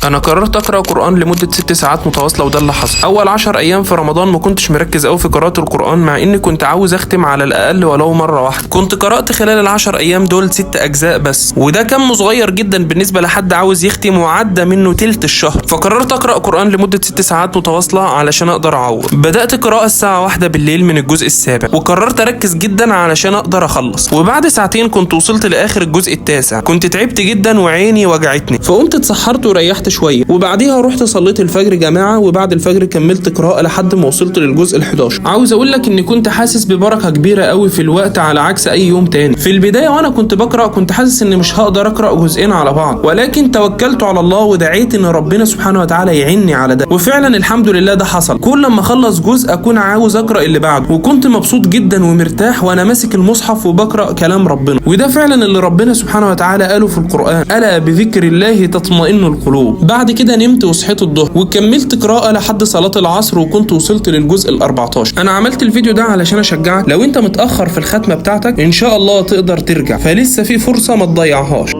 انا قررت اقرا قران لمدة 6 ساعات متواصلة، وده اللي حصل. اول 10 ايام في رمضان ما كنتش مركز قوي في قراءة القران، مع اني كنت عاوز اختم على الاقل ولو مرة واحدة. كنت قرات خلال ال10 ايام دول 6 اجزاء بس، وده كم صغير جدا بالنسبة لحد عاوز يختم وعدى منه تلت الشهر. فقررت اقرا قران لمدة 6 ساعات متواصلة علشان اقدر اعوض. بدات قراءة الساعة 1 بالليل من الجزء السابع، وقررت اركز جدا علشان اقدر اخلص. وبعد ساعتين كنت وصلت لاخر الجزء التاسع. كنت تعبت جدا وعيني وجعتني، فقمت اتسحرت وريحت شوية، وبعديها رحت صليت الفجر جماعة، وبعد الفجر كملت قراءة لحد ما وصلت للجزء ال11. عاوز اقول لك اني كنت حاسس ببركة كبيرة قوي في الوقت على عكس اي يوم تاني. في البداية وانا كنت بقرا كنت حاسس اني مش هقدر اقرا جزئين على بعض، ولكن توكلت على الله ودعيت ان ربنا سبحانه وتعالى يعيني على ده، وفعلا الحمد لله ده حصل. كل لما اخلص جزء اكون عاوز اقرا اللي بعده، وكنت مبسوط جدا ومرتاح وانا ماسك المصحف وبقرا كلام ربنا. وده فعلا اللي ربنا سبحانه وتعالى قاله في القران: الا بذكر الله تطمئن القلوب. بعد كده نمت وصحيت الظهر وكملت قراءة لحد صلاة العصر، وكنت وصلت للجزء ال14. انا عملت الفيديو ده علشان اشجعك، لو انت متاخر في الختمة بتاعتك ان شاء الله تقدر ترجع، فلسه في فرصة ما تضيعهاش.